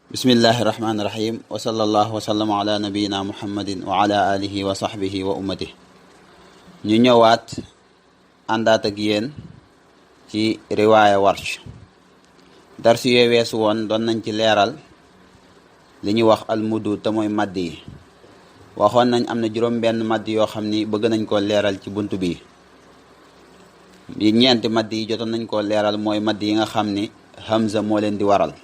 bismillahi rahmaani rahim wa sallallahu wa sallam ala nabiyina muhammadin wa ala alihi wa sahbihi wa ummati ñu ñëwaat àndaat ak yéen ci riwaaya warsh darsu yooy weesu woon doon nañ ci leeral li ñuy wax almudu te mooy madd yi waxoon nañ am na juróom benn madd yoo xam ni bëgg nañ koo leeral ci bunt bi ñeenti madd yi jotoon nañ koo leeral mooy madd yi nga xam ni hamza moo leen di waral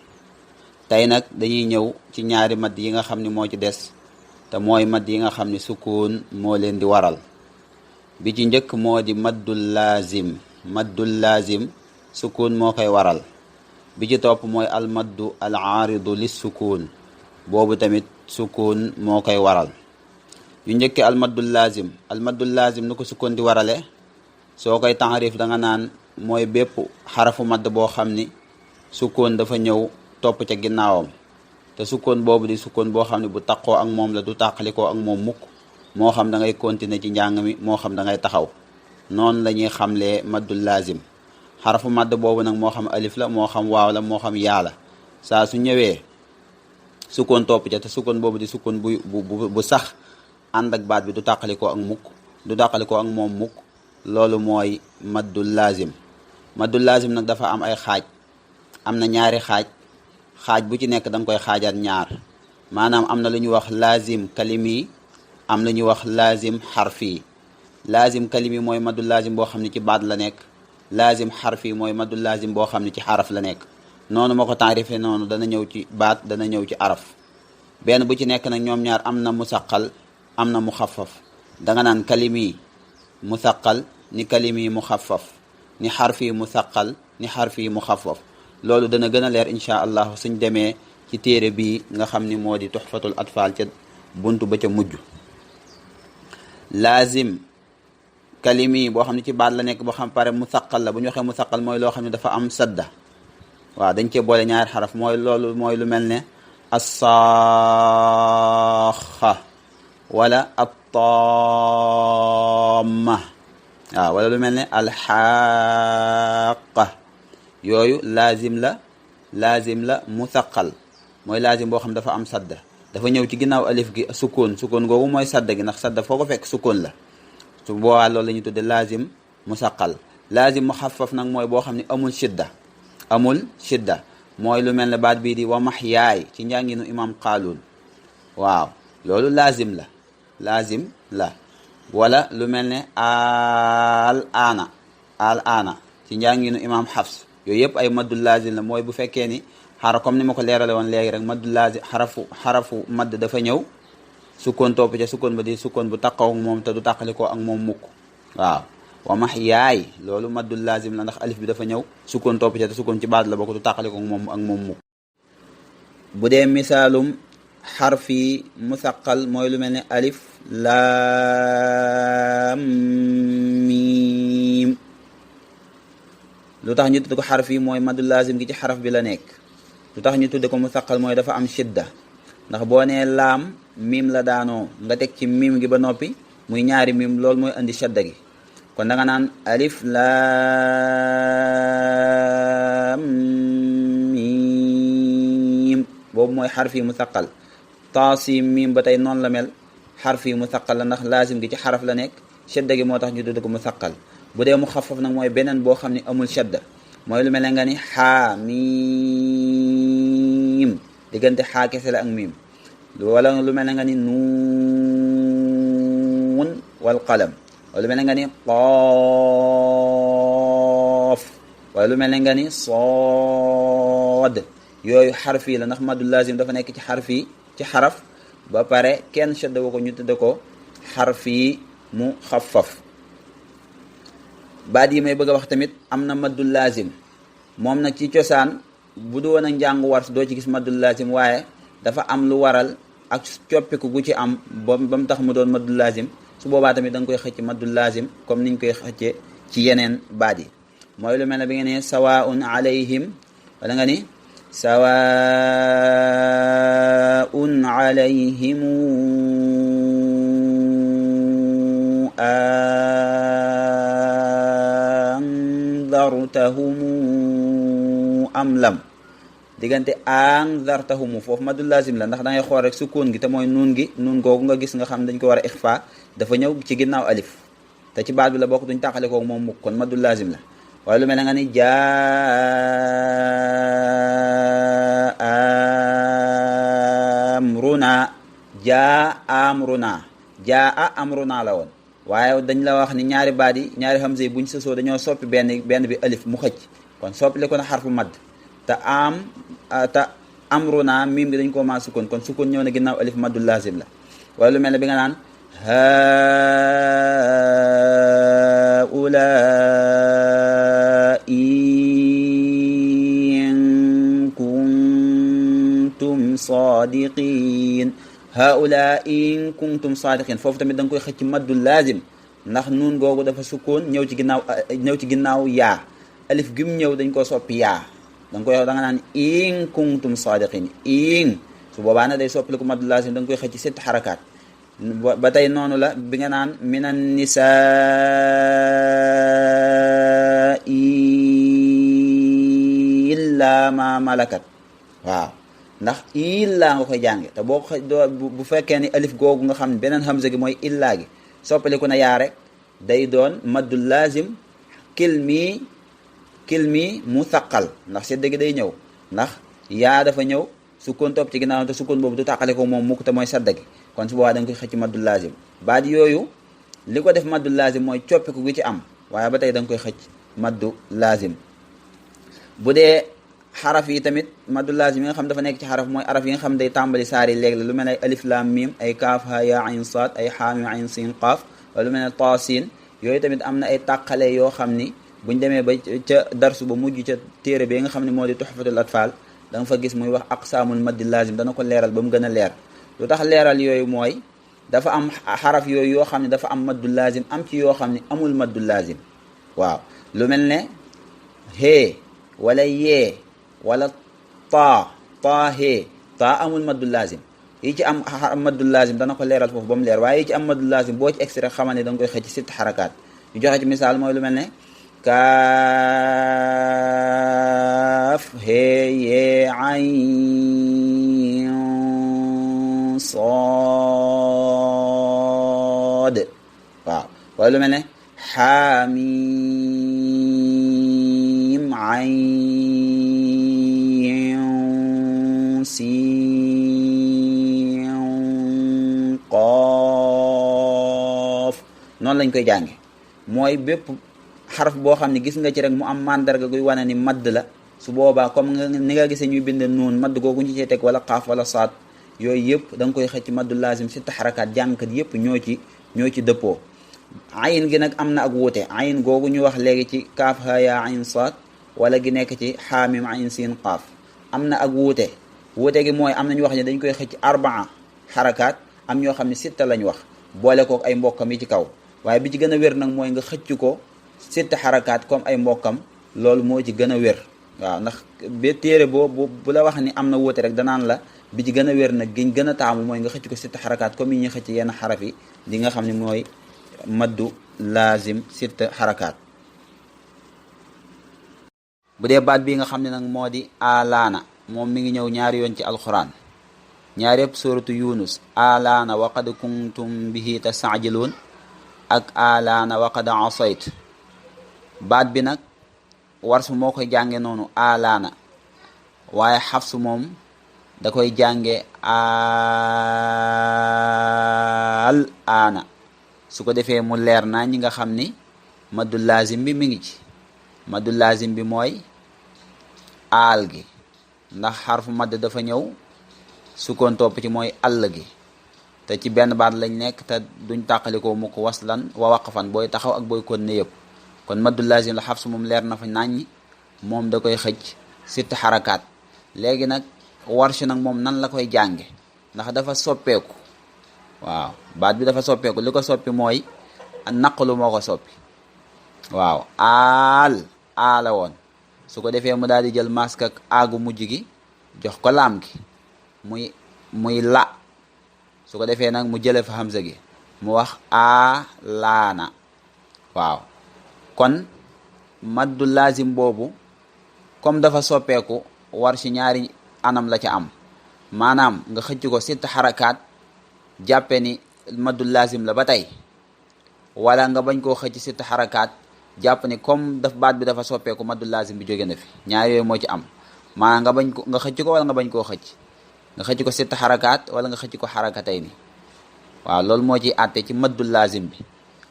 tey nag dañuy ñëw ci ñaari madd yi nga xam ni moo ci des te mooy madd yi nga xam ni sukkuun moo leen di waral bi ci njëkk moo di maddul laazim sukkuun moo koy waral bi ci topp mooy al maddu al aaridu lis sukkuun boobu tamit sukkuun moo koy waral yu njëkki al maddul laazim nu ko sukkuun di warale soo koy taarif da nga naan mooy bépp xarafu madd boo xam ni sukkuun dafa ñëw topp ca ginnaawam te sukkoon boobu di sukkoon boo xam ne bu taqoo ak moom la du tàqalikoo ak moom mukk moo xam da ngay continuer ci njàng mi moo xam da ngay taxaw noonu la ñuy xamlee maddul laazim xarafu madd boobu nag moo xam alif la moo xam waaw la moo xam yaa la saa su ñëwee sukkoon topp ca te sukkoon boobu di sukkoon bu sax ànd ak baat bi du tàqalikoo ak mukk du tàqalikoo ak moom mukk loolu mooy maddul laazim nag dafa am ay xaaj am na ñaari xaaj bu ci nekk da nga koy xaajaat ñaar maanaam am na lu ñuy wax laazim kalimi am lu ñuy wax laazim xarfi laazim kalimi mooy maddul laazim boo xam ne ci baat la nekk laazim xarfi mooy maddul laazim boo xam ne ci xaraf la nekk noonu ma ko taarifee noonu dana ñëw ci baat dana ñëw ci araf benn bu ci nekk nag ñoom ñaar am na musaqal am na muxaffaf danga naan kalimi musaqal ni kalimi muxaffaf ni xarfi musaqal ni xarfi muxaffaf loolu dana gën a leer incha allah suñ demee ci téere bii nga xam ni moo di tuxfatul atfal ca buntu ba ca mujj laazim kalimi boo xam ne ci baat la nekk boo xam pare musaqal la bu ñu waxee musaqal mooy loo xam ne dafa am sadda waaw dañ cee boole ñaari xaraf mooy loolu mooy lu mel ne assaaxa wala attaamma waaw wala lu mel ne alxaaqa yooyu laazim la musaqal mooy laazim boo xam dafa am sadda dafa ñëw ci ginnaaw alif gi sukkoon googu mooy sadda gi ndax sadda foo ko fekk sukkoon la su boobaa loolu la ñuy tudde laazim musaqal laazim muxaffaf nag mooy boo xam ne amul shidda mooy lu mel ne baat bii di wa mahyaay ci njànginu imam qaaluun waaw loolu laazim la wala lu mel ne al aana ci njànginu imam Hafs yooyu yëpp ay maddul laazim la mooy bu fekkee ni comme ni ma ko leerale woon léegi rek maddul laazim xarafu madd dafa ñëw sukkoon topp ca sukkoon ba di sukkoon bu taqaw ak moom te du tàqalikoo ak moom mukk waaw wa mahyaay loolu maddul laazim la ndax alif bi dafa ñëw sukkoon topp ca te sukkoon ci baat la bokk du tàqalikoo ak moom mukk bu dee misaalum xarfi musaqal mooy lu mel ne alif laam miim lu tax ñu tudd ko xarf yi mooy maddul laazim gi ci xaraf bi la nekk lu tax ñu tudd ko musaqal mooy dafa am shidda ndax boo nee laam miim la daanoo nga teg ci miim gi ba noppi muy ñaari miim loolu mooy indi shadda gi kon da nga naan alif laam miim boobu mooy xarf yi musaqal taasim miim ba tey noonu la mel xarf yi musaqal la ndax laazim gi ci xaraf la nekk shadda gi moo tax ñu tudd ko musaqal bu dee mu xafaf nag mooy beneen boo xam ne amul shadda mooy lu mel ne nga ni xaa miim diggante xaa kese la ak miim wala lu mel ne nga ni nuun wal qalam wala lu mel ne nga ni qaaf wala lu mel ne nga ni sood yooyu xarf yi la ndax maddul laazim dafa nekk ci xarf yi ci xaraf ba pare kenn shadda woo ko ñu tudde ko xarf yi mu xafaf baat yi may bëgg a wax tamit am na maddul laazim moom nag ci cosaan bu du woon a njàngu wars doo ci gis maddul laazim waaye dafa am lu waral ak coppiku gu ci am ba mu tax mu doon maddul laazim su boobaa tamit da nga koy xëcc maddul laazim comme niñ koy xëccee ci yeneen baat yi mooy lu mel ne bi nga ne sawaun alayhim wala nga ni sawaun alayhim andartahum am lam diggante anzartahumu foofu maddu lazim la ndax da ngay xool rek sukkoon gi te mooy nuun gi nuun googu nga gis nga xam dañ ko war a ixfa dafa ñëw ci ginnaaw alif te ci baat bi la bokk duñ tàqale kooku moom mukk kon maddu lazim la waaye lu mel ne nga ni jaa amruna la woon waaye dañ la wax ni ñaari baat yi ñaari hamza yi buñ sësoo dañoo soppi benn bi alif mu xëcc kon soppile ko na xarfu madd te amruna miim gi dañ ko maa sukkoon kon sukkoon ñëw na ginnaaw alif maddu lazim la wala lu mel ne bi nga naan in kuntum sadiqin foofu tamit da nga koy xëcc maddu lazim ndax nuun googu dafa sukkoon ñëw ci ginnaaw yaa alif gi mu ñëw dañ koo soppi yaa da nga koy wax da nga naan in kuntum sadiqin in su boobaa nag day soppali ko maddu lazim da nga koy xëcc 7 xarakaat ba tey noonu la bi nga naan minan nisaa illa ma malakat waaw ndax illaa nga koy jànge te boo ko bu fekkee ni alif googu nga xam ne beneen hamza gi mooy illaa gi soppaliku na yaa rek day doon maddu lazim kilmi mu thaqal ndax sedd gi day ñëw ndax yaa dafa ñëw sukkoon topp ci ginnaaw te sukkoon boobu du tàqale ko moom mukk te mooy sadda gi kon su boobaa da nga koy xëcc maddu lazim baat yooyu li ko def maddu lazim mooy coppiku gi ci am waaye ba tey da nga koy xëcc maddu lazim bu dee xaraf yi tamit maddu lazim yi nga xam dafa nekk ci xaraf mooy araf yi nga xam day tàmbali saar yi léegi la lu mel ne ay alif lam mim ay kaaf ha ya ayn saad ay xaamim ayn sin qaaf wala lu mel ne taasin yooyu tamit am na ay tàqale yoo xam ni buñ demee ba ca darsu ba mujj ca téere bi nga xam ne moo di tuhfatul atfal da nga fa gis muy wax aqsaamul maddi lazim dana ko leeral ba mu gën a leer lu tax leeral yooyu mooy dafa am xaraf yooyu yoo xam ne dafa am maddu lazim am ci yoo xam ne amul maddu lazim waaw lu mel ne hee wala yee wala hee amul maddu lazim yi ci am maddu lazim dana ko leeral foofu ba mu leer waaye yi ci am maddu lazim boo ci extrait xamal ne da nga koy xëcc 7 xarakaat ñu joxe ci misaal mooy lu mel ne kaaf hee yee ayn saad waaw wala lu mel ne xaamim ayn siin qaaf noonu lañ koy jànge mooy bépp xaraf boo xam ne gis nga ci rek mu am mandarga guy wane ni madd la su boobaa comme ni nga gisee ñuy bind nuun madd googu ñu cee teg wala xaaf wala saat yooyu yëpp da nga koy xëcc maddu lazim 7 xarakaat jàngkat yëpp ñoo ci dëppoo ayin gi nag am na ak wuute ayin googu ñu wax léegi ci kaaf ha ya ayn saat wala gi nekk ci xaamim ayn siin qaaf am na ak wuute gi mooy am nañu wax ne dañ koy xëcc 4 xarakaat am ñoo xam ne 7 lañ wax boole kook ay mbokkam yi ci kaw waaye bi ci gën a wér nag mooy nga xëcc ko 7 xarakaat comme ay mbokkam loolu moo ci gën a wér waaw ndax ba téere bu la wax ni am na wuute rek danaan la bi ci gën a wér nag giñ gën a taamu mooy nga xëcc ko 7 xarakaat comme yi ñuy xëcc yenn xaraf yi di nga xam ne mooy maddu lazim 7 xarakaat bu dee baat bi nga xam ne nag moo di alaana moom mi ngi ñëw ñaari yoon ci alquran ñaari yëpp suratu yunus alaana wa qad kuntum bihi tasta'jiluun ak alaana wa qad asayt baat bi nag warsu moo koy jànge noonu alaana waaye xafsu moom da koy jànge al aana su ko defee mu leer naa ñi nga xam ni maddu lazim bi mi ngi ci maddu lazim bi mooy aal gi ndax xarfu madd dafa ñëw sukkoon topp ci mooy àll gi te ci benn baat lañ nekk te duñ tàqalikoo mu ko waslan wa waqfan booy taxaw ak booy kon ne yëpp kon maddu lazim la xafsu moom leer na fa naññi moom da koy xëcc 7 xarakaat léegi nag warsh nag moom nan la koy jànge ndax dafa soppeeku waaw baat bi dafa soppeeku li ko soppi mooy naqlu moo ko soppi waaw aala woon su ko defee mu daal di jël mask ak aagu mujj gi jox ko laam gi muy la su ko defee nag mu jële fa hamza gi mu wax laana waaw kon maddu lazim boobu comme dafa soppeeku warsh ñaari anam la ca am maanaam nga xëcc ko 7 xarakaat jàppe ni maddul lazim la ba tey, wala nga bañ koo xëcc 7 xarakaat jàpp ni comme baat bi dafa soppeeku maddul lazim bi jóge na fi. ñaar yooyu moo ci am, maanaam nga bañ ko nga xëcc ko wala nga bañ koo xëcc, nga xëcc ko 7 xarakaat wala nga xëcc ko xarakatay ni. waaw loolu moo ciy àtte ci maddul lazim bi.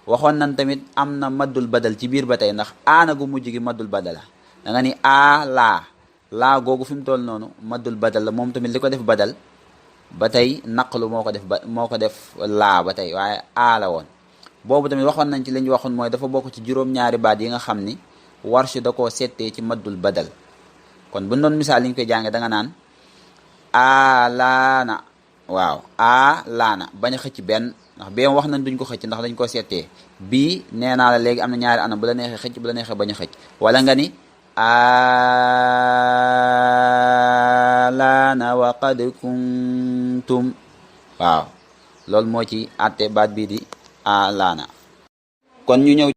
waxoon nañ tamit am na maddul badal ci biir ba tey, ndax aana gu mujj gi maddul badal la. da nga ni a laa googu fi mu toll noonu maddul badal la, moom tamit li ko def badal ba tey naqlu moo ko def laa ba tey, waaye a la woon. boobu tamit waxoon nañ ci li ñu waxoon mooy dafa bokk ci juróom-ñaari baat yi nga xam ni warsh da koo settee ci maddul badal. kon bu ñu doon misaal li ñu koy jànge da nga naan a laana, waaw a laana bañ a xëcc benn, ndax bee wax nañ duñ ko xëcc ndax dañ ko settee. bii nee naa la léegi am na ñaari anam, bu la neexee xëcc bu la neexee bañ a xëcc. wala nga ni alaana wa qad kuntum, waaw loolu moo ci àtte baat bii di alaana. kon ñu ñëw